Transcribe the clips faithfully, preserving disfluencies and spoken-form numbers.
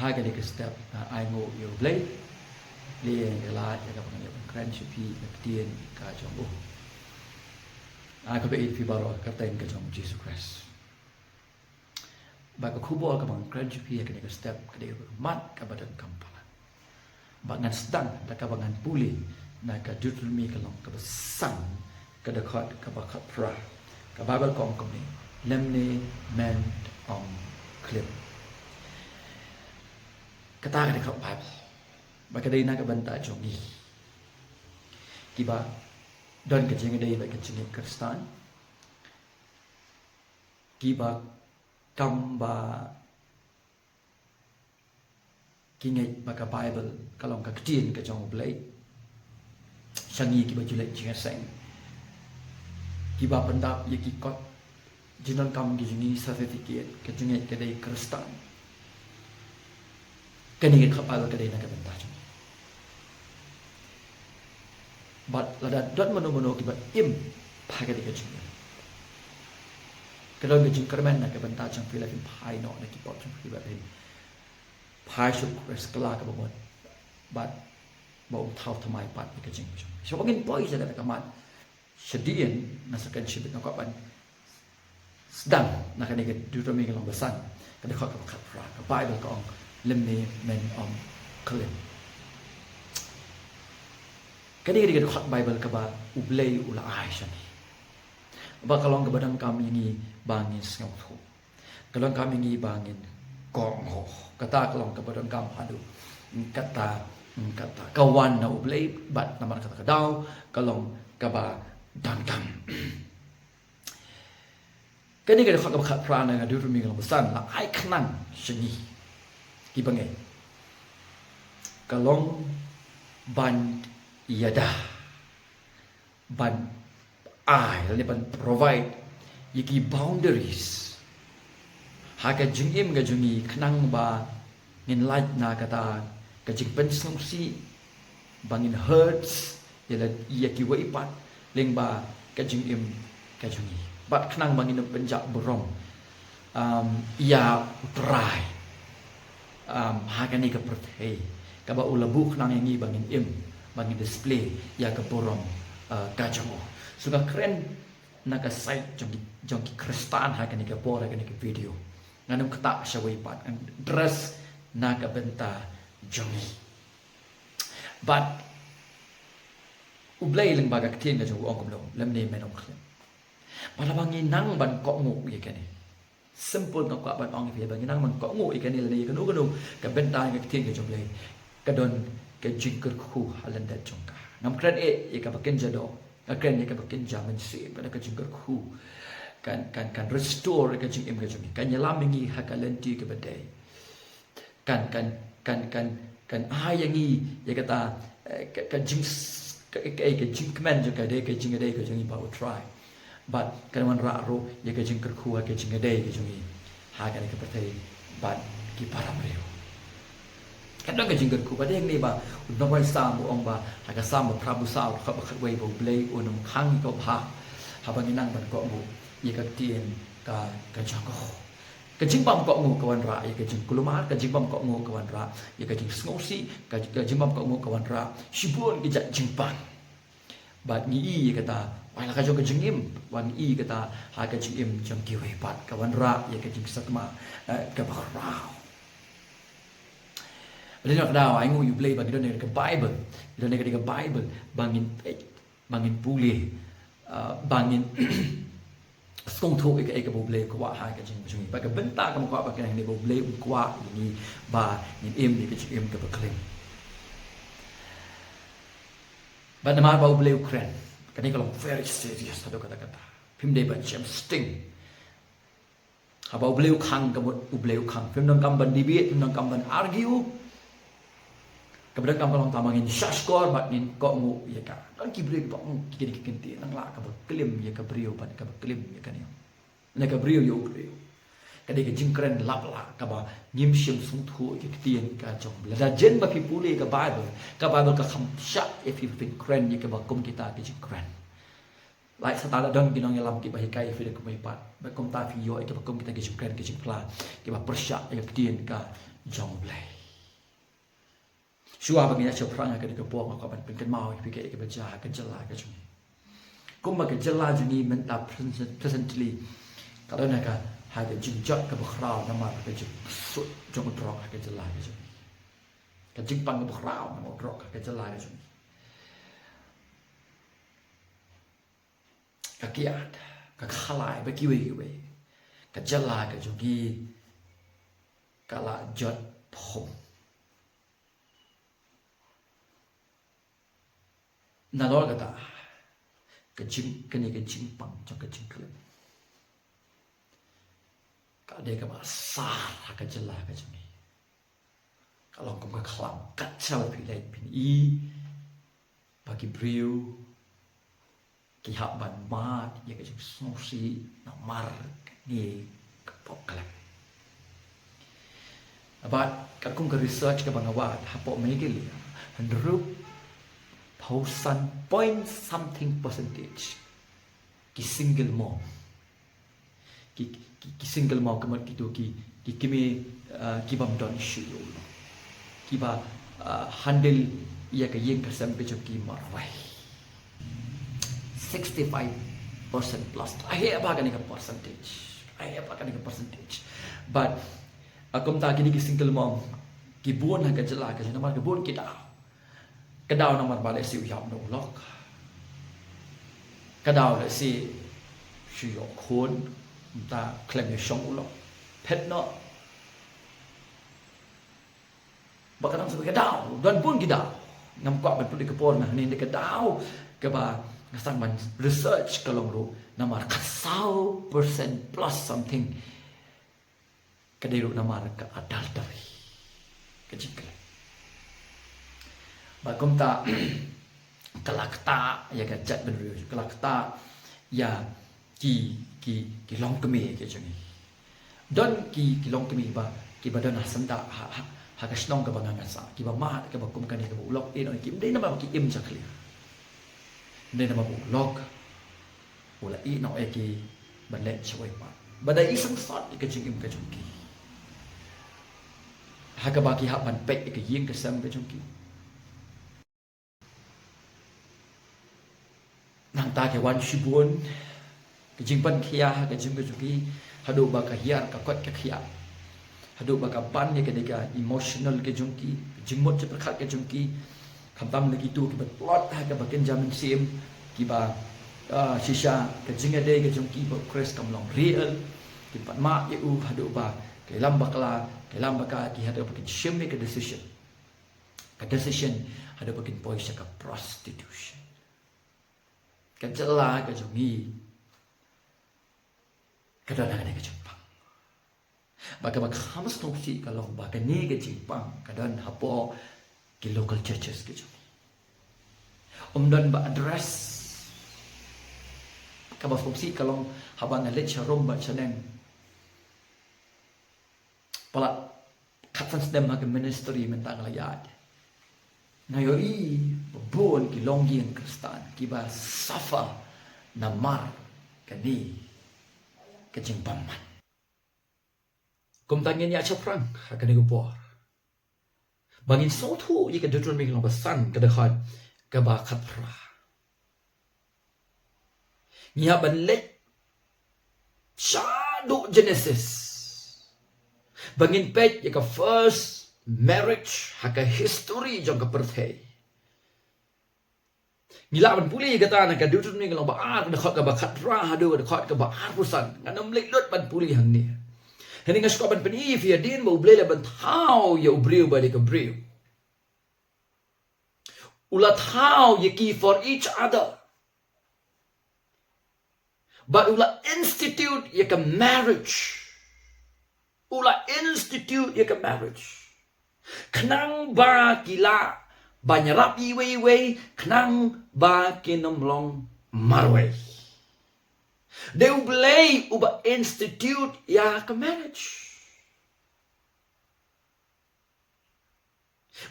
Ha kane ka step, ah, ai nguh ïa U Blei. Leh ïa ka lad ïa kaba ngan ïa ban kren sha phi ka ktien ka jong u. Ah, khublei ïa phi baroh ha ka kyrteng ka jong U Jisu Khrist. Bad ka khubor kaba ngan kren sha phi ha kane ka step ka dei ka mat kaba donkam palat. Bad ngan sdang da kaba ngan pule na ka Deuteronomi ka lynnong kaba san, ka dkhot kaba khatphra. Ka Baibl ka ong kumne: Lymne men ym khlem. Kata ka dei ka Baibl. Bad ka dei na ka bynta jong ngi kiba don ka jingïadei bad ka jingngeit Khristan, kiba kam ba ki ngeit ba ka Baibl ka long ka ktien ka jong U Blei. Sha ngi kiba ju leit jingïaseng, kiba pyndap ïa ki kot jingdonkam ki jong ngi, certificate, ka jingngeit ka dei Khristan. Kane ka dkhot Baibl ka dei na ka bynta jong ngi. Bad lada don mano mano kiba im ha kane ka jingim, ka don ka jingkyrmen na ka bynta jong phi, la phin phai noh na ki pop jong phi bad phin phai sha U Khrist, kylla kaba mut, bad ba un thaw thymmai pat ïa ka jingim jong phi. Sha ba ngin poi sha kata ka mat shadien, nga sa kren shibit, nga kwah ban sdang na kane ka Deuteronomi ka lynnong ba san, ka dkhot kaba khatphra. Ka Baibl ka ong: Lymne men ym khlem. Kane ka dei ka dkhot Baibl kaba U Blei u la ai sha ngi, ba ka long kaba donkam ïa ngi ba ngin sngewthuh, ka donkam ïa ngi ba ngin kohnguh. Kata ka long kaba donkam haduh katta katta. Ka wan na U Blei, bad namar kata ka daw ka long kaba donkam. Kane ka dkhot kaba khatphra na ka Deuteronomi ka lynnong ba san la ai khnang sha ngi kiba ngeit, ka long ban ïada, ban ai lane ban provide ïa ki boundaries ha ka jingim ka jong ngi, khnang ba ngin lait na kata ka jingpynsngewsih, ba ngin hurts ïa la, ïa kiwei pat lyngba ka jingim ka jong ngi, bad khnang ba ngin ym pynjah burom, um, ïa U Trai, um, ha kane ka pyrthei kaba u la buh khnang ïa ngi ba ngin im, ba ngin display ïa ka burom, uh, ka jong u. So nga kren na ka side jong ki, jong ki Khristan ha kane ka por, ha kane ka video. Ngan ym ktah sha wei pat, ngan address na ka bynta jong ngi. Bad U Blei lyngba ka ktien ka jong u u ong kumno? Lymne men ym khlem. Bad haba ngi nang ban kohnguh ïa kane, simple, nga kwah ban ong ïa phi, haba ngi nang ban kohnguh ïa kane lane ïa kano kano ka bynta ha ka ktien ka jong U Blei, ka don ka jingkyrkhu ha lyndet jong ka. Ngam kren eh ïa kaba kynja doh, nga kren ïa kaba kynja mynsiem, ka don ka jingkyrkhu. Kan, kan, kan restore ïa ka jingim ka jong ngi, kan ïalam ïa ngi ha ka lynti kaba dei. Kan, kan, kan, kan, kan ai ïa ngi ïa kata, eh, ka, ka jing, ka, ka, ka jingkmen jong ka dei ka jingïadei ka jong ngi bad U Trai. Bad kan wanrah ruh ïa ka jingkyrkhu ha ka jingïadei ka jong ngi ha kane ka pyrthei bad ki para briew. Ka don ka jingkyrkhu, bad dei hangne ba u nongwai Salm u ong ba, ha ka Salm ba phra phew saw, dkhot ba khatwei, ba U Blei un ym khang ïa ka bha haba ngi nang ban kohnguh ïa ka ktien ka, ka jong u. Ka jingbym kohnguh ka wanrah ïa ka jingkulmar, ka jingbym kohnguh ka wanrah ïa ka jingsngewsih, ka, ka jingbym kohnguh ka wanrah shibun ki jait jingpang. Bad ngi i ïa kata, wat la ka jong ka jingim, wat ngi i ïa kata ha ka jingim jong kiwei pat, ka wanrah ïa ka jingsakma, eh, kaba khraw. Lane ka daw ai nguh ïa U Blei ba ngi don ïa ka Baibl, ngi don ïa ka Baibl ba ngin peit, ba ngin pule, ah, ba ngin sngewthuh ïa kaei kaba U Blei u kwah ha ka jingim jong ngi. Bad ka bynta kaba kwah ba kane, ba U Blei u kwah ïa ngi ba ngin im ïa ka jingim kaba klim. Bad namar ba U Blei u kren, kane ka long very serious haduh katta katta. Phim dei ban shem sting. Haba U Blei u khang, ka mut U Blei u khang. Phim donkam ban debate, phim donkam ban argue. Kaba donkam ka long tang ba ngin shahshkor bad ngin kohnguh ïa ka. Don ki briew kiba ong, ki kine ki ktien, nang lah kaba klim ïa ka briew bad kaba klim ïa ka niam. Ne ka briew ïa u briew. Ka dei ka jingkren lap lah kaba ngim shym sngewthuh ïa ka ktien ka jong. Lada jan ba phi pule ka Baibl, ka Baibl ka kham shah ïa phi ba phin kren ïa kaba kum kita ki jingkren. Lait sa tang la don ki nongïalam kiba hikai ïa phi da kumne pat, bad kumta phi ïoh ïa kiba kum kita ki jingkren ki jingphla kiba pyrshah ïa ka ktien ka jong U Blei. Shuwa ba ngin ïa shaphrang ha kane ka por, nga kwah ban pynkynmaw ïa phi kaei kaba jia ha ka jylla ka jong ngi. Kumba ka jylla jong ngi mynta present-, presently ka don ha ka, ha ka jingjot kaba khraw namar ka jingpynsuk jong u drok ha ka jylla ka jong ngi. Ka jingpang kaba khraw namar u drok ha ka jylla ka jong ngi. Ka kiad, ka khalai, bad kiwei kiwei. Ka jylla ka jong ngi ka la jot phom. Nalor kata, ka jing, kane ka jingpang jong ka jingkhlem ka dei kaba asar ha ka jylla ka jong ngi. Ka long kum ka khlam, kat shaba phi leit phin i ba ki briew ki hap ban mad ïa ka jingsngewsih namar kane ka pop khlem. Bad katkum ka research kaba nga wad hapoh Meghalaya, hynriewphew san point something percentage ki single mom. Ki, ki, ki single mom ka mut kito ki, ki kmie, uh, ki bym don shuh ïa u lok. Kiba, uh, handle ïa ka ïing ka sem ka jong ki marwei. Sixty-five percent plus. Ai ba kane ka percentage. Ai ba kane ka percentage. But, uh, kumta kine ki single mom ki bun ha ka jylla ka jong ngi namar ka bun ki daw. Ka daw namar ba lehse u ïap noh u lok. Ka daw lehse shu ïoh khun, mynta khlem ïashong u lok. Phet noh. Ba ka dang shu ka daw, don bun ki daw. Ngam kwah ban pynlong ka por nga hangne, ka daw kaba nga sdang ban research ka long ruh namar khatsaw percent plus something. Ka dei ruh namar ka adultery, ka jingkhlem. Bad kumta ka la ktah ïa ka jaitbynriew, ka la ktah ïa ki, ki, ki longkmie ki jong ngi. Don ki, ki longkmie ba, kiba don ha syndah, ha, ha, ha ka shnong kaba nga, nga sah, kiba mad kaba kum kane, kaba u lok ïeh noh ïa ki, ym dei namar ba ki im jakhlia. Ym dei namar ba u lok u la ïeh noh ïa ki ban leit shawei pat. Ba da i sangsot ïa ka jingim ka jong ki, ha kaba ki hap ban peit ïa ka ïing ka sem ka jong ki. Nangta ka wan shibun ka jingpynkhia ha ka jingim ka jong ki, haduh ba ka hiar ka koit ka khiah, haduh ba ka ban ïa ka dei ka emotional ka jong ki, ka jingmut jingpyrkhat ka jong ki. Khamtam na kito kiba tlot ha kaba kynja mynsiem, kiba, ah, shisha ka jingïadei ka jong ki bad u Khrist kam long real, ki pat mad ïa u, haduh ba ka ïalam bakla, ka ïalam bakla ki, haduh ba kin shim ïa ka decision, ka decision haduh ba kin poi sha ka prostitution. Ka jylla ka jong ngi ka don ha kane ka jingpang. Bad kaba kham sngewsih ka long ba kane ka jingpang ka don hapoh ki local churches ka jong ngi. Ym don ba address. Kaba sngewsih ka long haba nga leit sharum bad shaneng, palat khatsan snem ha ka ministry mynta nga la ïaid, nga ïohi ba bun ki longïing Khristan kiba suffer namar kane ka jingbymman. Kumta ngin ïa shaphrang ha kane ka por ba ngin sngewthuh ïa ka Deuteronomy ka lynnong ba san, ka dkhot kaba khatphra. Ngi hap ban leit shaduh Genesis ba ngin peit ïa ka first marriage ha ka history jong ka pyrthei. Ngi lah ban pule ïa kata na ka Deuteronomy ka lynnong ba ar, ka dkhot kaba khatphra haduh ka dkhot kaba arphew san. Ngan ym leit lut ban pule hangne. Hangne nga sngewbha ban pyni ïa phi hadien ba U Blei u la ban thaw ïa u briew bad ïa ka briew, u la thaw ïa ki for each other. Bad u la institute ïa ka marriage. U la institute ïa ka marriage khnang ba ki lah ban ïarap iwei iwei, khnang ba kin ym long marwei. Dei U Blei uba institute ïa ka marriage.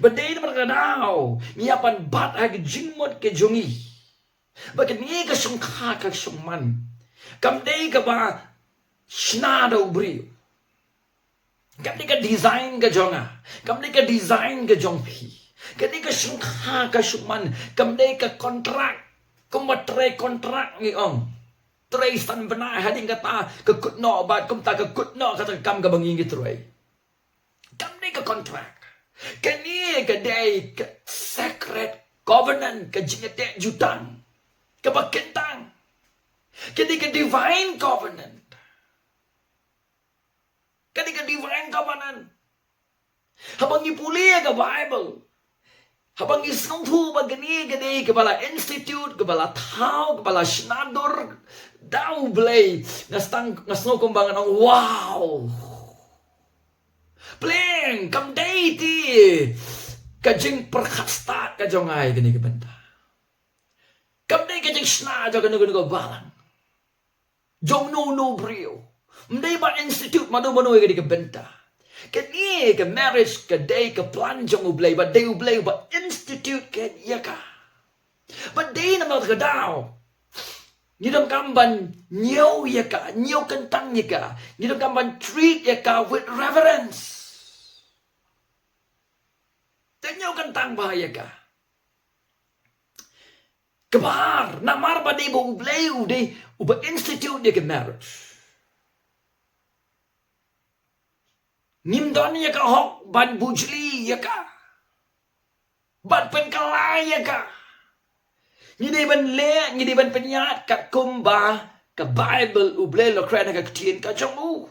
Ba dei namar kata ka daw ngi hap ban bat ha ka jingmut ka jong ngi ba kane ka shongkha ka shongman kam dei kaba shna da u briew. Kam dei ka design ka jong nga, kam dei ka design ka jong phi. Kane ka shongkha ka shongman kam dei ka kontrak. Kumba trei kontrak ngi ong. Trei san bnai hadien kata ka kut noh bad kumta ka kut noh kata ka kam kaba ngi ngi trei. Kam dei ka kontrak. Kane ka dei ka sacred covenant, ka jingïadei jutang kaba kyntang. Kane ka divine covenant. Kane ka divine covenant. Haba ngi pule ïa ka Bible, haba ngi sngewthuh ba kane ka dei kaba la institute, kaba la thaw, kaba la shna dur da U Blei, nga sdang, nga sngew kumba ngan ong, wow. Pleng, kam dei te ka jingpyrkhat stad ka jong nga ïa kane ka bynta. Kam dei ka jingshna jong kano kano ka balang jong uno uno u briew. Ym dei ba institute mano mano ïa kane ka bynta. Kane ka marriage ka dei ka plan jong U Blei, ba dei U Blei ba institute ka ïa ka. Ba dei namar kata ka daw ngi donkam ban ñiew ïa ka, ñiew kyntang ïa ka. Ngi donkam ban treat ïa ka with reverence. Te ñiew kyntang bha ïa ka. Kaba ar, namar ba dei ba U Blei u dei uba institute ïa ka marriage. Ngim don ïa ka hok ban bujli ïa ka, ban pynkylla ïa ka. Ngi dei ban leh, ngi dei ban pynïaid katkum ba ka Bible U Blei u la kren ha ka ktien ka jong u.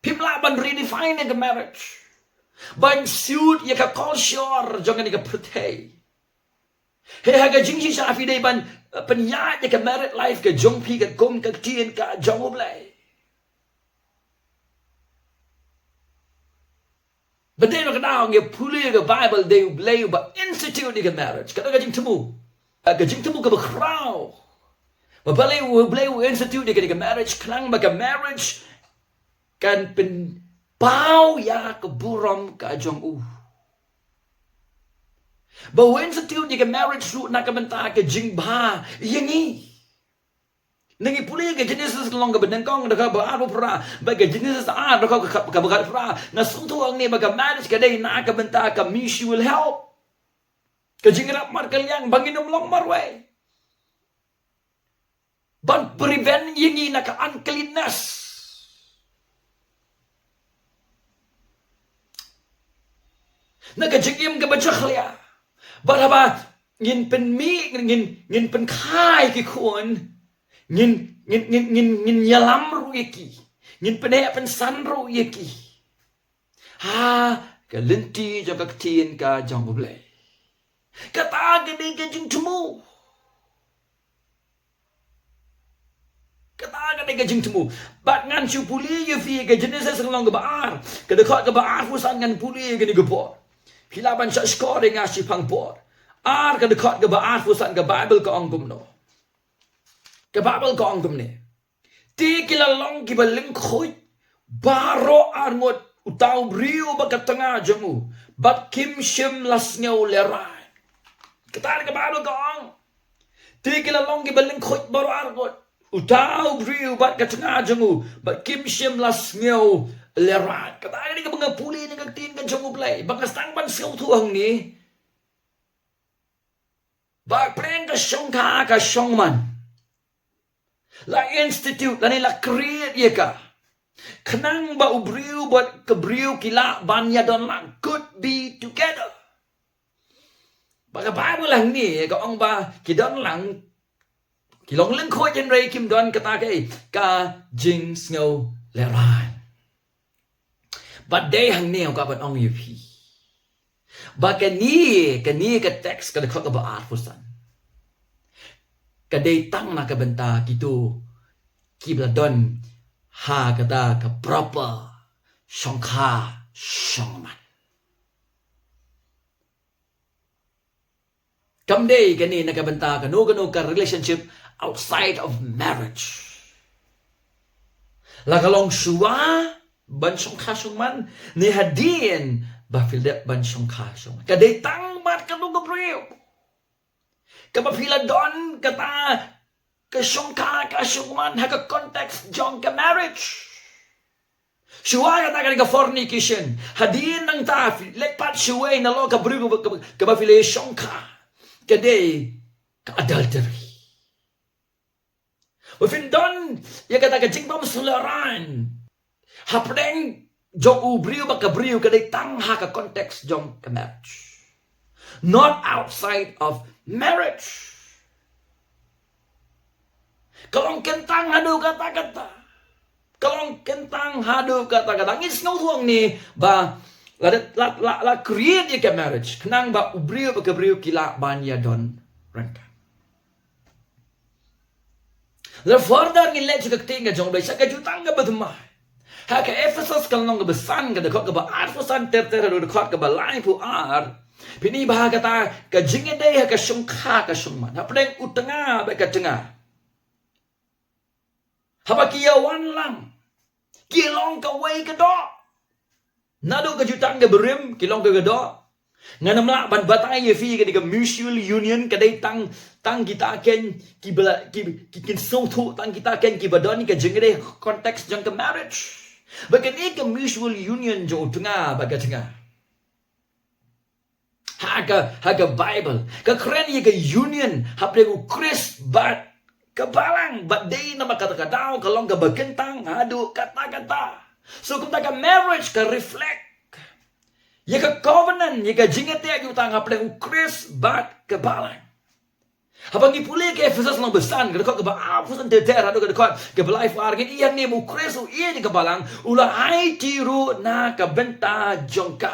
Phim lah ban redefine ïa ka marriage ban suit ïa ka culture jong kane ka pyrthei. Hei, ha ka jingshisha phi dei ban, eh, pynïaid ïa ka married life ka jong phi katkum ka ktien ka jong U Blei. Ba dei na ka daw ngi pule ka Bible, dei U Blei uba institute ïa ka marriage. Kata ka jingthmu, eh, ka jingthmu kaba khraw. Ba balei U Blei u institute ïa ka marriage, khnang ba ka marriage kan pynpaw ïa ka burom ka jong u. Ba u institute ïa ka marriage ruh na ka bynta ka jingbha ïa ngi. Ngi pule ka Genesis ka lynnong kaba nyngkong, dkhot kaba arphew phra, bad ka Genesis ar, dkhot kaba khatphra. Nga sngewthuh hangne ba ka marriage ka dei na ka bynta ka mutual help. Ka jingïarap markylliang ba ngin ym long marwei. Ban prevent ïa ngi na ka uncleanness. Na ka jingim kaba jakhlia. Bad haba ngin pynmih, ngin, ngin, ngin pynkha ïa ki khun. Ngin, ngin, ngin, ngin, ngin ïalam ruh ïa ki. Ngin pyneh pynsan ruh ïa ki ha ka lynti jong ka ktien ka jong U Blei. Kata ka dei ka jingthmu. Kata ka dei ka jingthmu. Bad ngan shu pule ïa phi ka Genesis ka lynnong kaba ar, ka dkhot kaba arphew san, ngan pule ïa kane ka por. Phi lah ban shah shkor ïa nga shiphang por. Ar, ka dkhot kaba arphew san, ka Bible ka ong kumno? Ka Bible ka ong kumne. Te ki la long kiba lyngkhuid baroh arngut, uta u briew bad ka tnga jong u, bad kim shym la sngew lehraiñ. Kata ka Bible ka ong. Te ki la long kiba lyngkhuid baroh arngut, uta u briew bad ka tnga jong u, bad kim shym la sngew lehraiñ. Kata ka dei kaba nga pule na ka ktien ka jong U Blei, ba nga sdang ban sngewthuh hangne. Ba pyrshang ka shongkha ka shongman la institute lane la create ïa ka, khnang ba u briew bad ka briew ki lah ban ïadon lang, could be together. Ba ka Bible hangne ka ong ba ki don lang, ki long lyngkhuid hynrei kim don kata ka, ka jingsngew lehraiñ. Bad dei hangne nga kwah ban ong ïa phi ba kane, kane ka text ka dkhot kaba arphew san ka dei tang na ka bynta kito kiba la don ha kata ka proper shongkha shongman. Kam dei kane na ka bynta kano kano ka relationship outside of marriage. La ka long shuwa ban shongkha shongman ne hadien ba phi la dep ban shongkha shongman, ka dei tang bad kano ka briew. Kaba phi la don kata ka shongkha ka shongman ha ka context jong ka marriage. Shuwa kata ka dei ka fornication. Hadien nangta phi leit pat shuwei na lok ka briew kaba, kaba, kaba phi la shongkha ka dei ka adultery. Ba phin don ïa kata ka jingbym sngewlehrain hapdeng jong u briew bad ka briew ka dei tang ha ka context jong ka marriage, not outside of marriage. Ka long kyntang haduh katta katta. Ka long kyntang haduh katta katta. Ngi sngewthuh hangne ba la, la, la, la create ïa ka marriage khnang ba u briew bad ka briew ki lah ban ïadon ryngkat. La further ngin leit sha ka ktien ka jong U Blei, sha ka Jutang kaba thymmai. Ha ka Ephesus ka lynnong kaba san, ka dkhot kaba arphew san ter ter haduh ka dkhot kaba laiphew ar. Phin ïohi ba ha kata ka jingïadei ha ka shongkha ka shongman hapdeng u tnga bad ka tnga, haba ki ïawan lang, ki long kawei ka doh. Naduh ka Jutang kaba rim ki long ka doh. Ngan ym lah ban batai ïa phi ka dei ka mutual union, ka dei tang, tang kita ken kiba la, ki, ki kin sngewthuh, tang kita ken kiba don ka jingïadei context jong ka marriage. Ba kane ka mutual union jong u tnga bad ka tnga, ha ka, ha ka Bible ka kren ïa ka union hapdeng u Khrist bad ka balang, bad dei namar kata ka daw ka long kaba kyntang haduh katta katta. So kumta ka marriage ka reflect ïa ka covenant, ïa ka jingïateh jutang hapdeng u Khrist bad ka balang. Haba ngi pule ka Ephesus lynnong ba san, ka dkhot kaba arphew san ter ter haduh ka dkhot kaba laiphew ar, ngin ïohi hangne ba u Khrist u ïeit ïa ka balang, u la aiti ruh na ka bynta jong ka.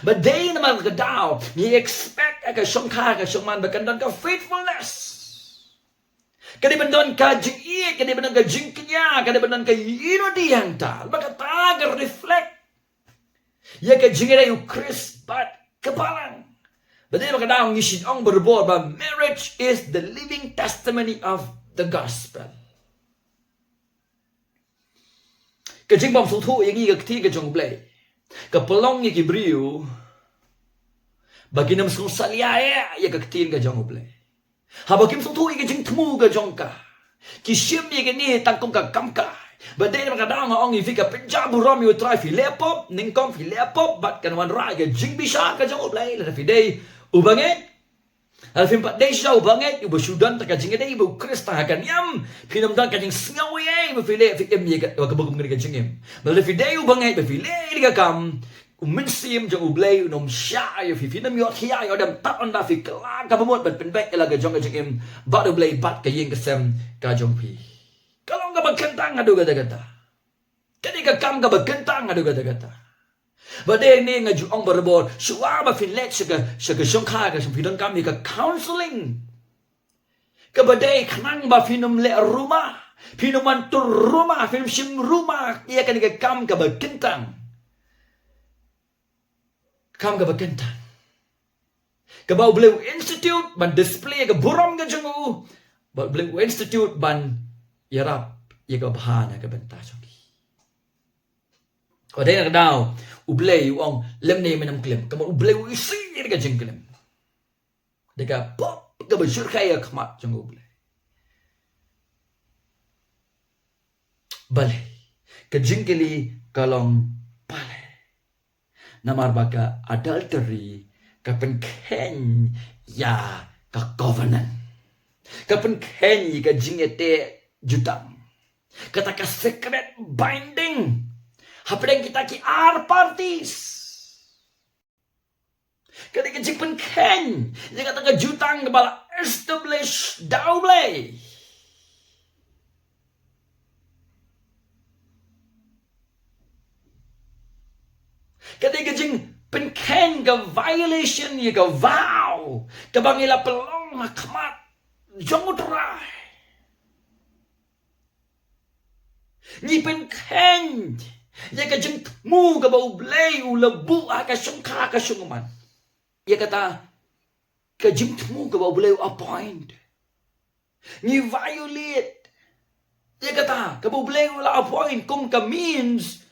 Ba dei namar kata ka daw ngi expect ïa ka shongkha ka shongman ba kan don ka faithfulness. Ka dei ban don ka jingïeit, ka dei ban don ka jingkñia, ka dei ban don ka unity hangta. Ba kata ka reflect ïa ka jingïadei u Khrist bad ka balang. Ba dei ba ka daw ngi shu ong barabor ba marriage is the living testimony of the gospel. Ka jingbym sngewthuh ïa ngi ka ktien ka jong U Blei ka pynlong ïa ki briew ba kin ym sngewsalia ïa ka ktien ka jong U Blei. Haba kim sngewthuh ïa ka jingthmu ka jong ka, ki shim ïa kane tang kum ka kam kai. Ba dei namar kata nga ong ïa phi, ka pynjah burom ïa U Trai, phi leh pop, nyngkong phi leh pop bad kan wanrah ïa ka jingbishar ka jong U Blei. Lada phi dei u bangeit, lada phim pat dei shuh u bangeit uba shu don tang ka jingïadei bad u Khrist tang ha ka niam, phin ym don ka jingsngew ei ei ba phi leh, phi im ïa ka, ka, ka, ka jingim. Bad lada phi dei u bangeit ba phi leh ïa ka kam, U Mynsiem jong U Blei un ym shah ïa phi, phin ym ïoh khia ïoh dem tad ynda phi kylla ka bamut ban pynbeit ïa la ka jong ka jingim bad U Blei bad ka ïing ka sem ka jong phi. Ka long kaba kyntang haduh katta katta. Ka dei ka kam kaba kyntang haduh katta katta. Ba dei ne nga ju ong barabor, shuwa ba phin leit sha ka, sha ka shongkha ka shong, phi donkam ïa ka counselling. Kaba dei khnang ba phin ym leh ruma, phin ym wan tur ruma, phin ym shim ruma ïa kane ka kam kaba kyntang. Kam kaba kyntang kaba U Blei u institute ban display ka burom ka jong u, ba U Blei u institute ban ïarap ïa ka bha na ka bynta jong ki. Ba dei na ka daw U Blei u ong lymne men ym klim, kaba U Blei u isih ïa ka jingklim. Da ka pop kaba jyrkhei ha khmat jong U Blei. Balei? Ka jingkylli ka long balei? Namar ba ka adultery ka pynkheiñ ïa ka covenant. Ka pynkheiñ ïa ka jingïateh jutang. Kata ka secret binding hapdeng kita ki ar parties. Ka dei ka jingpynkheiñ ïa kata ka jutang kaba la establish da U Blei. Ka dei ka jingpynkheiñ, ka violation ïa ka vow kaba ngi la pynlong ha khmat jong U Trai. Ngi pynkheiñ ïa ka jingthmu kaba U Blei u la buh ha ka shongkha ka shongman. Ïa kata ka jingthmu kaba U Blei u appoint. Ngi violate ïa kata kaba U Blei u la appoint kum ka means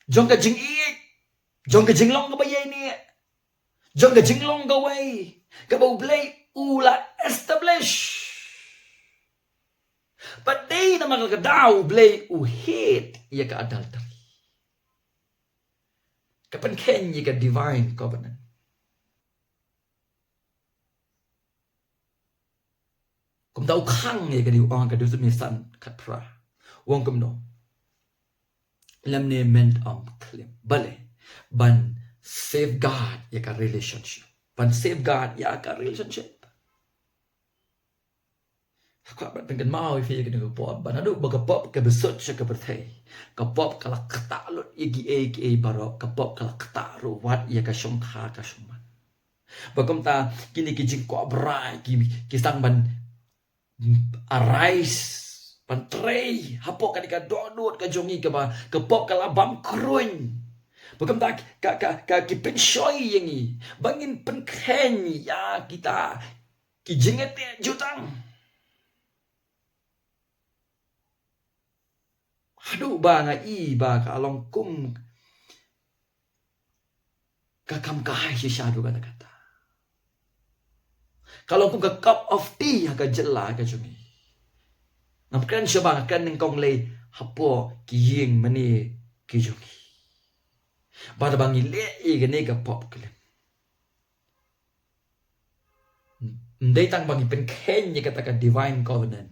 jong ka jingïeit, jong ka jinglong kaba ïaineh, jong ka jinglong kawei kaba U Blei u la establish. Bad dei namar kata ka daw U Blei u hate ïa ka adultery. Pynkheiñ ïa ka divine covenant. Kumta u khang ïa ka, u ong ha ka Deuteronomi san khatphra. U ong kumno? Lymne men ym klim. Balei? Ban safeguard ïa ka relationship. Ban safeguard ïa ka relationship. Ka kwah ban pynkynmaw ïa phi ïa kane ka pop, ba naduh ba ka pop ka bsut sha ka pyrthei, ka pop ka la ktah lut ïa kiei kiei baroh, ka pop ka la ktah ruh wat ïa ka shongkha ka shongman. Ba kumta kine ki jingkwah brai ki, ki sdang ban arise, ban trei hapoh kane ka dohnud ka jong ngi kaba ka pop ka la bam kruiñ. Ba kumta ka, ka, ka ki pynshoi ïa ngi ba ngin pynkheiñ ïa kita ki jingïateh jutang. Haduh ba nga i ba ka long kum ka kam ka hai shisha haduh katta katta. Ka long kum ka cup of tea ha ka jylla ka jong ngi. Ngam kren shabar, nga kren nyngkong lei hapoh ki ïing mane ki jong ngi. Bad ba ngi leh ïa kane ka pop klim, ym dei tang ba ngi pynkheiñ ïa kata ka divine covenant,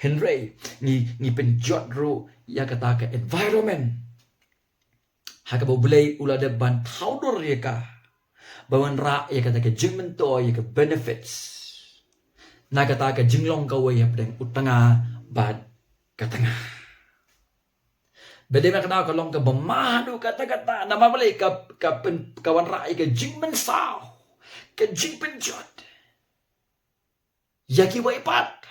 hynrei ngi, ngi pynjot ruh ïa kata ka environment ha kaba U Blei u la dep ban thaw dur ïa ka, ba wanrah ïa kata ka jingmyntoi, ïa ka benefits na kata ka jinglong kawei hapdeng u tnga bad ka tnga. Ba dei ma ka daw ka long kaba mad haduh katta katta, namar balei? Ka, ka pyn, ka wanrah ïa ka jingmynsaw, ka jingpynjot ïa kiwei pat,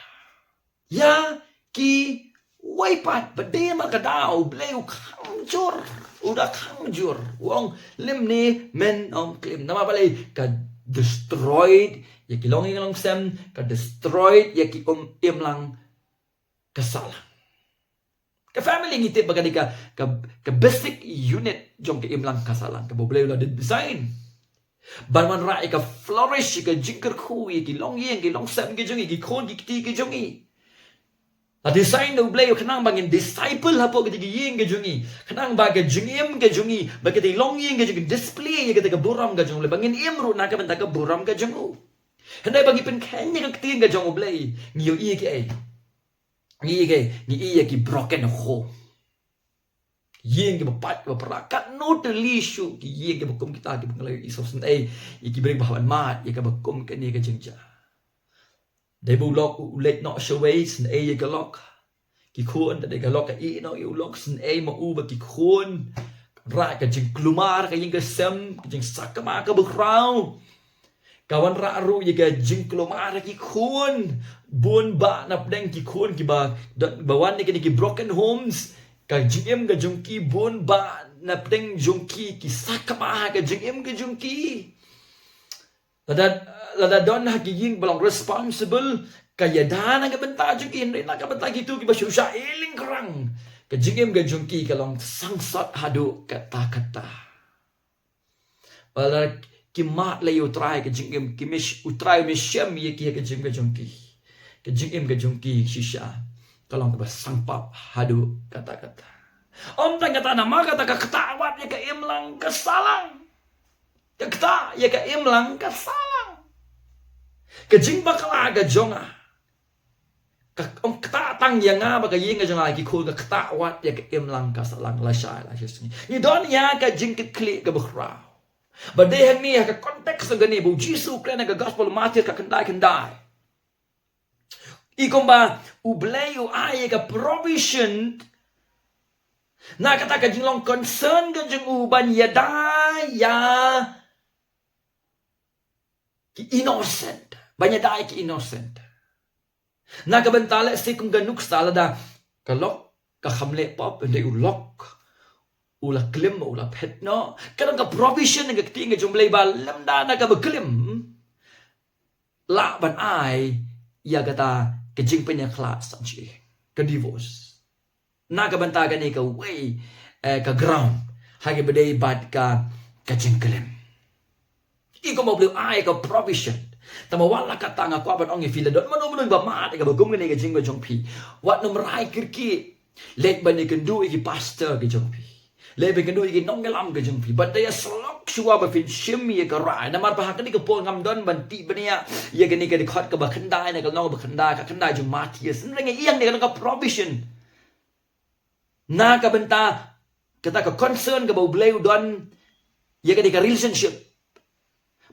ïa kiwei pat. Ba dei ma ka daw U Blei u khang jur, u da khang jur, u ong lymne men ym klim. Namar balei? Ka destroyed ïa ki longïing longsem, ka destroyed ïa ki um, imlang ka sahlang. Ka family ngi tip ba ka dei ka, ka, ka basic unit jong ka imlang ka sahlang kaba U Blei u la design ban wanrah ïa ka flourish, ïa ka jingkyrkhu ïa ki longïing ki longsem ki jong ngi, ki khun ki kti ki jong ngi. La design da U Blei khnang ba ngin disciple hapoh kita ki ïing ki jong ngi, khnang ba ka jingim ka jong ngi, ba kita ki longïing ki jong ngi display ïa kata ka burom ka jong U Blei, ba ngin im ruh na ka bynta ka burom ka jong u. Hynrei ba ngi pynkheiñ ïa ka ktien ka jong U Blei, ngi ïohi ïa kiei? Ngi ïohi ïa kiei? Ngi ïohi ïa ki broken home. Ïing kiba pait kiba pra, katno tylli shuh ki ïing kiba kum kita kiba ngi la ïohi shisha, eh, ïa ki briew ba hap ban mad ïa kaba kum kane ka jingjia. Dei ba u lok u leit noh shawei, sngewsih ïa ka lok. Ki khun, dei ka lok ka ïeh noh ïa u lok, sngewsih ma u bad ki khun. Wanrah ka jingkulmar ka ïing ka sem, ka jingsakma kaba khraw. Ka wanrah ruh ïa ka jingkulmar ïa ki khun. Bun bah na pdeng ki khun kiba don, ba wan na kine ki broken homes, ka jingim ka jong ki, bun bah na pdeng jong ki ki sakma ha ka jingim ka jong ki. Lada, lada don ha ki ïing ba long responsible, ka ïada na ka bynta jong ki, hynrei na ka bynta kito kiba shu shah ïeng ïeng kyrang, ka jingim ka jong ki ka long sangsot haduh katta katta. Ba la ki mad lei ïa U Trai ka jingim, ki mih, U Trai um shem ïa ki ha ka jingim ka jong ki. Ka jingim ka jong ki shisha ka long kaba sangpap haduh katta katta. Ym tang kata, namar kata ka ktah wat ïa ka imlang ka sahlang. Ka ktah ïa ka imlang ka sahlang. Ka jingbakla ka jong nga ka, ym ktah tang ïa nga bad ka ïing ka jong nga, ki khun, ka ktah wat ïa ka imlang ka sahlang lashai lashai sngi. Ngi don ïa ka jingkitkhlieh kaba khraw. Ba dei hangne ha ka context jong kane ba U Jisu u kren ha ka Gospel Matthew ka khyndai khyndai. I kumba U Blei u ai ïa ka provision na kata ka jinglong concern ka jong u ban ïada ïa ki innocent, ban ïada ïa ki innocent. Na ka bynta lehse kum ka nuksa, lada ka lok ka kham leh pop, hynrei u lok u la klim, u la phet noh, ka don ka provision na ka ktien ka jong U Blei ba lymda na kaba klim lah ban ai ïa kata ka jingpynïakhlad san shi, ka divorce. Na ka bynta kane kawei, eh, ka ground ha kaba dei bad ka, ka jingklim. I kumba U Blei u ai ka provision. Tangba wat la katta, nga kwah ban ong ïa phi, la don mano mano ba mad ïa kaba kum kane ka jingim ka jong phi, wat nym rai kyrkieh. Leit ban ïakynduh ïa ki pastor ki jong phi. Leh ba kin duh ïa ki nongïalam ka jong phi. Bad da ïa syllok shuwa ba phin shim ïa ka rai. Namar ba ha kane ka por ngam don ban tip bniah ïa kane ka dkhot kaba khyndai na ka lynnong ba khyndai, ka khyndai jong Mathaios. Hynrei nga ïeng ïa kane ka provision na ka bynta kata ka concern kaba U Blei u don ïa kane ka relationship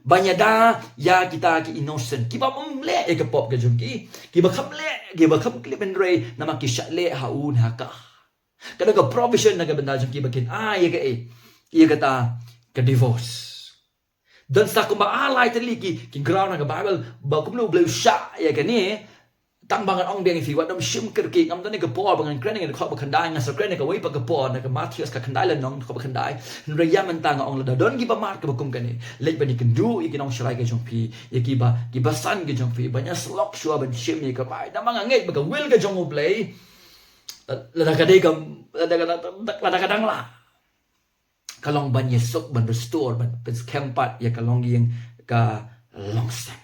ban ïada ïa kita ki innocent, kiba ym leh ïa ka pop ka jong ki, kiba kham leh, kiba kham clip, hynrei namar ki shah leh ha u ne ha ka. Ka don ka provision na ka bynta jong ki ba kin ai ïa kaei, ïa kata ka divorce. Don sa kumba ar lai tylli ki, ki ground na ka Bible ba kumno U Blei u shah ïa kane. Tang ba ngan ong biang ïa phi, wat nym shim kyrkieh, ngam don ïa ka por ba ngan kren ïa ka dkhot ba khyndai, nga sa kren ïa kawei pat ka por na ka Mathaios ka khyndai lynnong, dkhot ba khyndai. Hynrei ïa mynta nga ong lada don kiba mad kaba kum kane, leit ban ïakynduh ïa ki nongsharai ka jong phi, ïa kiba, kiba san ka jong phi, ban ïa syllok shuwa ban shim ïa ka rai. Namar nga ngeit ba ka will ka jong U Blei, lada ka dei ka, lada ka, lada ka dang lah, ka long ban ïasuk, ban restore, ban pynskhem pat ïa ka longïing ka longsem.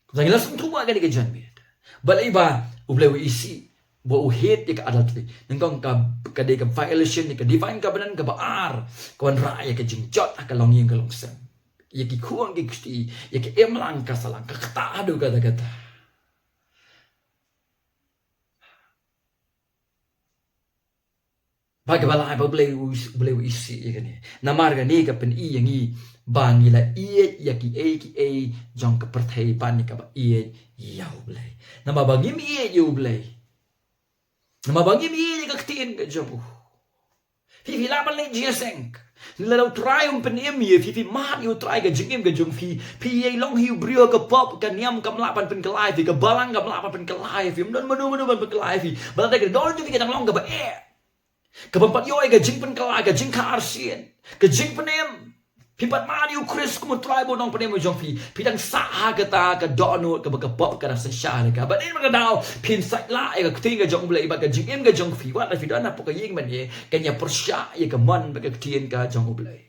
Kumta ngi la sngewthuh ba kane ka janmiet, balei ba U Blei u isih, ba u hate ïa ka adultery. Nyngkong ka, ka dei ka violation ïa ka divine covenant kaba ar, ka wanrah ïa ka jingjot ha ka longïing ka longsem, ïa ki khun ki kti, ïa ka imlang ka sahlang, ka ktah haduh katta katta. Ba kaba lai ba U Blei u, U Blei u isih ïa kane. Namar kane ka pyni ïa ngi ba ngi la ïeit ïa kiei kiei jong ka pyrthei ban ïa kaba ïeit ïa U Blei. Namar ba ngim ïeit ïa U Blei, namar ba ngim ïeit ïa ka ktien ka jong u, phi, phi lah ban leit jingïaseng. Lada U Trai um pynim ïa phi, phi mad ïa U Trai, ka jingim ka jong phi, phi ïa long hi u briew ha ka pop, ka niam kam lah ban pynkylla ïa phi, ka balang kam lah ban pynkylla ïa phi, ym don mano mano ban pynkylla ïa phi. Ba lada ka dohnud jong phi ka dang long kaba eh, ka bym pat ïoh ïa ka jingpynkylla, ka jingkha arsien, ka jingpynim, phi pat mad ïa U Khrist kum U Trai bad U Nongpynim u jong phi, phi dang sah ha kata ka dohnud kaba ka pop ka dang sah sha ïa ka. Bad dei namar kata ka daw phin sait lah ïa ka ktien ka jong U Blei, bad ka jingim ka jong phi, wat la phi don hapoh ka ïing mane, kan ïa pyrshah ïa ka mon bad ka ktien ka jong U Blei.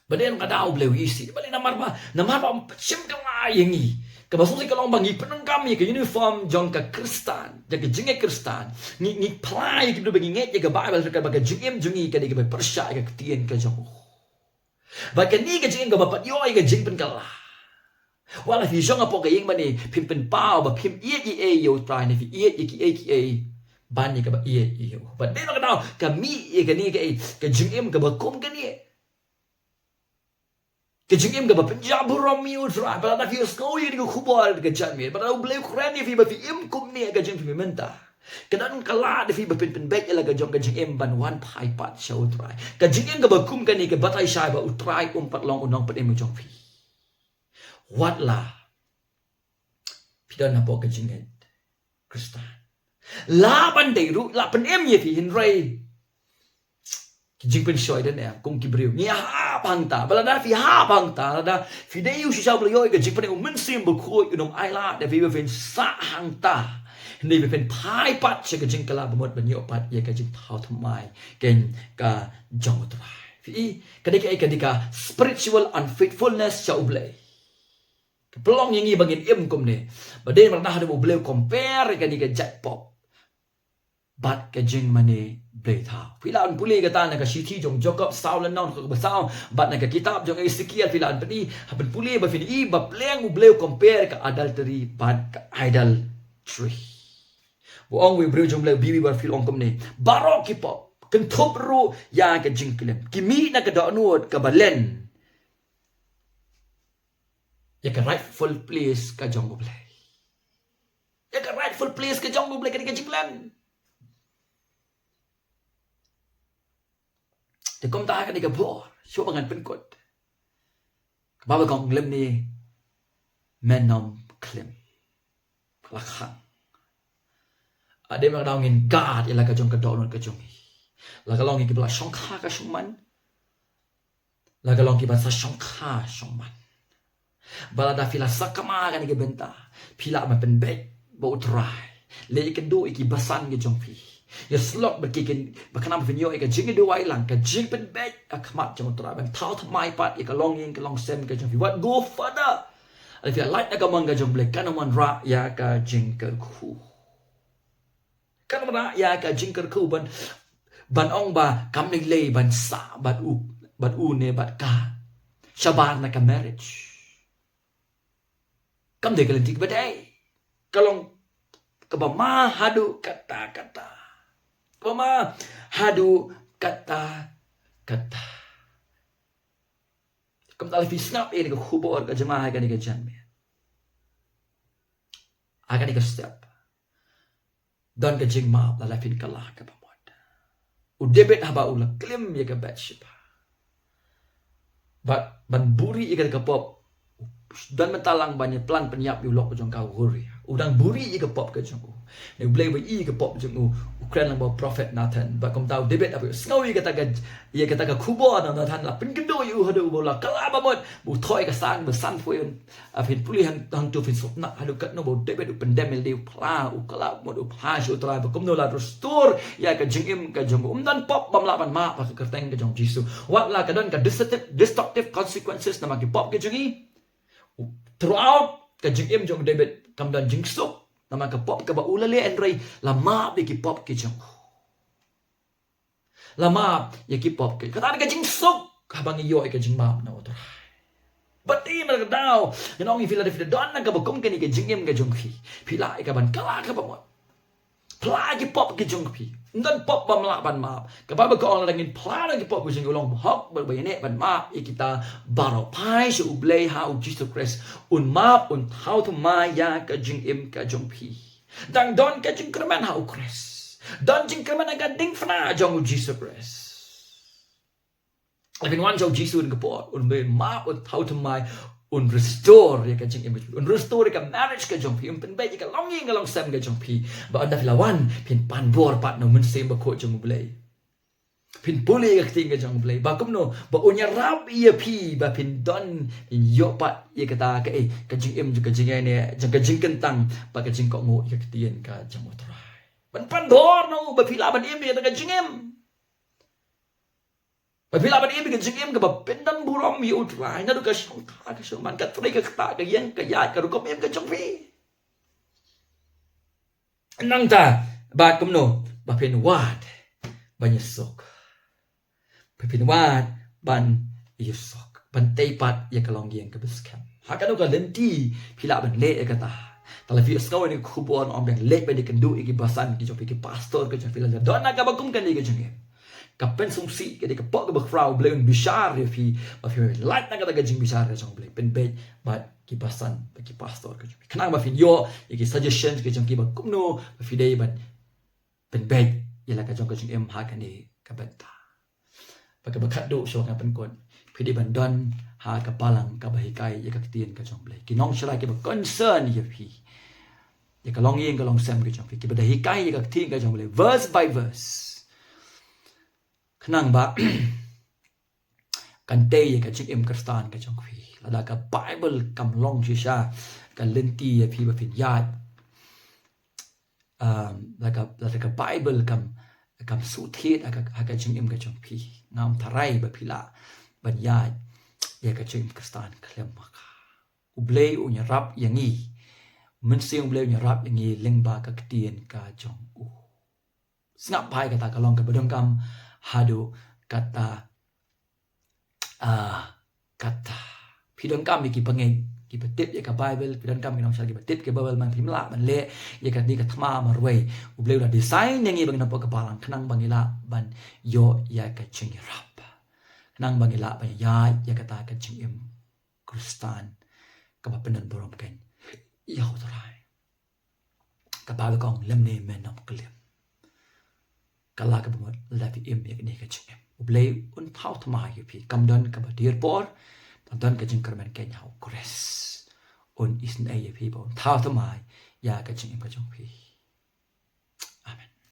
Bad dei namar kata ka daw U Blei u isih. Bad dei namar ba, namar ba um shim kylla ïa ngi. Kaba sngewsih ka long ba ngi pyndonkam ïa ka uniform jong ka Khristan, jong ka jingngeit Khristan. Ngi, ngi phla ïa ki briew ba ngi ngeit ïa ka Baibl, ka, ba ka jingim jong ngi ka dei kaba pyrshah ïa ka ktien ka jong u. Bad kane ka jingim kaba pat ïoh ïa ka jingpynkylla, wat la phi shong hapoh ka ïing mane, phim pynpaw ba phim ïeit ei ei ïa U Trai ne phi ïeit ïa kiei kiei ban ïa kaba ïeit ïa u. Bad dei namar kata ka daw ka mih ïa kane kaei, ka jingim kaba kum kane. Ka jingim kaba pynjah burom ïa U Trai. Bad lada phi ïohsngew ïa kane ka khubor ka janmiet, bad lada U Blei u kren ïa phi ba phi im kumne ha ka jingim phi mynta, ka don ka lad ïa phi ba phin pynbeit ïa la ka jong ka jingim ban wan phai pat sha U Trai. Ka jingim kaba kum kane ka batai shai ba U Trai um pat long U Nongpynim u jong phi, wat la phi don hapoh ka jingngeit Khristan. Lah ban dei ruh, lah pynim ïa phi, hynrei ki jingpynshoi don em, kum ki briew. Ngi hap hangta. Bad lada phi hap hangta, lada phi dei u shisha u ba la ïoh ïa ka jingpynim U Mynsiem Bakhuid, un ym ailad ïa phi ba phin sah hangta, hynrei ba phin phai pat sha ka jingkylla ba mut ban ïoh pat ïa ka jingthaw thymmai keiñ ka jong U Trai. Phi i, ka dei ka, ka dei ka spiritual unfaithfulness sha U Blei. Ka pynlong ïa ngi ba ngin im kumne. Bad dei namar kata haduh ba U Blei u compare ïa kane ka jait pop bad ka jingmane blei thaw. Phi lah ban pule kata na ka shithi jong Jakob saw lynnong, ka ba saw, bad na ka kitab jong Esekiel phi lah ban pyni, ha ban pule ba phin i ba pleng U Blei u compare ka adultery bad ka idolatry. U ong u briew jong U Blei, u Biwi Warfield u ong kumne: Baroh ki pop, kynthup ruh ïa ka jingklim, ki mih na ka dohnud kaba len ïa ka rightful place ka jong U Blei. Ïa ka rightful place ka jong U Blei, ka dei ka jingklim. Te kumta ha kane ka por, shuh ba ngan pynkut, ka Baibl ka ong lymne men ym klim. Ka la khang. Hadien ba ka daw ngin guard ïa la ka jong ka dohnud ka jong ngi. La ka long ïa kiba la shongkha ka shongman, la ka long kiba sa shongkha shongman. Bad lada phi la sakma ha kane ka bynta, phi lah ban pynbeit bad U Trai. Leit ïakynduh ïa ki basan ki jong phi. Ïa syllok bad ki, kin, ba khnang ba phin ïoh ïa ka jingïaduwai lang, ka jingpynbeit ha khmat jong U Trai, ban thaw thymmai pat ïa ka longïing ka longsem ka jong phi. Wat go further. Lada phi lait na ka mon ka jong U Blei, kan ym wanrah ïa ka jingkyrkhu. Kam lah ïa ka jingkyrkhu ban, ban ong ba kam lei lei ban sah bad u, bad u ne bad ka shabar na ka marriage. Kam dei ka lynti kaba dei. Ka long kaba ma haduh katta katta. Kaba ma haduh katta katta. Kumta lada phi sngap ïa kane ka khubor ka jong nga ha kane ka janmiet, ha kane ka step, don ka jingmap lada phin kylla kaba mut. U David haba u la klim ïa ka Bathsheba, bad ban buhrieh ïa ka pop, don mynta lang ban ïa plan pynïap ïa u lok ka jong ka u Uriah. U dang buhrieh ïa ka pop ka jong u. Ne U Blei ba ïohi ïa ka pop jong u, u kren lang bad u prophet Nathan. Bad kumta u David haba u sngew ïa kata ka, ïa kata ka khubor na Nathan la pynkynduh ïa u haduh ba u la kylla ba mut, ba u thoh ïa ka sang ba san phew. Ah, phin pule hang, hangto phin sngewtynnat haduh katno ba u David u pyndem ïa lade, u phla, u kylla ba mut, u phla sha U Trai ba kumno la restore ïa ka jingim ka jong u. Ym don pop bym lah ban map ha ka kyrteng ka jong U Jisu. Wat la ka don ka destructive, destructive consequences namar ki pop ki jong ngi, throughout ka jingim jong u David kam don jingsuk namar ka pop kaba u la leh, hynrei la map ïa ki pop ki jong u. La map ïa ki pop ki, kata ka jingsuk haba ngi ïoh ïa ka jingmap na U Trai. Bad te mar ka daw ngan ong ïa phi, lada phi don na kaba kum kane ka jingim ka jong phi, phi lah ïa ka ban kylla kaba mut. Phla ïa ki pop ki jong phi. Ym don pop bym lah ban map. Ka Baibl ka ong lada ngin phla ïa ki pop ki jong ngi, u long bahok bad baïaineh ban map ïa kita baroh. Phai sha U Blei ha U Jisu Khrist, un map, un thaw thymmai ïa ka jingim ka jong phi. Dang don ka jingkyrmen ha U Khrist. Don jingkyrmen ha ka diengphna jong U Jisu Khrist. Lada phin wan sha U Jisu ha kane ka por, un map, un thaw thymmai, un restore ïa ka jingim ka jong phi, un restore ïa ka marriage ka jong phi, un pynbeit ïa ka longïing ka longsem ka jong phi. Bad ynda phi la wan, phin pan bor pat na U Mynsiem Bakhuid jong U Blei. Phin pule ïa ka ktien ka jong U Blei ba kumno ba un ïarap ïa phi ba phin don, phin ïoh pat ïa kata ka, eh, ka jingim, ka jingïaineh, jong ka jingkyntang bad ka jingkohnguh ïa ka ktien ka jong U Trai. Ban pan bor na u ba phi lah ban im ïa kata ka jingim. Ba phi lah ban im ïa ka jingim kaba pyndonburom ïa U Trai naduh ka shongkha ka shongman, ka trei ka ktah, ka ïeng ka ïaid, ka rukom im ka jong phi. Nangta ba kumno ba phin wad ban ïasuk. Ba phin wad ban ïasuk, ban tei pat ïa ka longïing kaba skhem. Ha kano ka lynti phi lah ban leh ïa kata. Te lada phi sngew ïa kane ka khubor, ong ban leh ban ïakynduh ïa ki basan ki jong phi, ki pastor ki jong phi, lada don na kaba kum kane ka jingim. Ka pynsngewsih ka dei ka pop kaba khraw, U Blei un bishar ïa phi, ba phi lait na kata ka jingbishar ka jong U Blei, pynbeit bad ki basan bad ki pastor ka jong phi, khnang ba phin ïoh ïa ki suggestions ki jong ki ba kumno ba phi dei ban pynbeit ïa la ka jong ka jingim ha kane ka bynta. Bad kaba khatduh shuwa nga pynkut, phi dei ban don ha ka balang kaba hikai ïa ka ktien ka jong U Blei. Ki nongshakri kiba concern ïa phi, ïa ka longïing ka longsem ka jong phi, kiba da hikai ïa ka ktien ka jong U Blei verse by verse, khnang ba kan tei ïa ka jingim Khristan ka jong phi. Lada ka Baibl kam long shisha ka lynti ïa phi ba phin ïaid, um, lada ka, lada ka Baibl kam, kam shu thied ha ka, ha ka jingim ka jong phi, ngam tharai ba phi lah ban ïaid ïa ka jingim Khristan khlem ma ka. U Blei un ïarap ïa ngi. U Mynsiem U Blei un ïarap ïa ngi lyngba ka ktien ka jong u. Sngap bha ïa kata, ka long kaba donkam haduh katta, ah, katta. Phi donkam ïa ki bangeit kiba tip ïa ka Baibl, phi donkam ki nongshakri kiba tip ïa ka Baibl, man phim lah ban leh ïa kane ka thma marwei. U Blei u la design ïa ngi ba ngin hapoh ka balang khnang ba ngi lah ban ïoh ïa ka jingïarap, khnang ba ngi lah ban ïaid ïa kata ka jingim Khristan kaba pyndonburom kein ïa U Trai. Ka Baibl ka ong, lymne men ym klim. Kylla kaba mut lada phi im ïa kane ka jingim. U Blei un thaw thymmai ïa phi. Kam don kaba dier por, tang don ka jingkyrmen kein ha U Khrist. Un isynei ïa phi bad un thaw thymmai ïa ka jingim ka jong phi.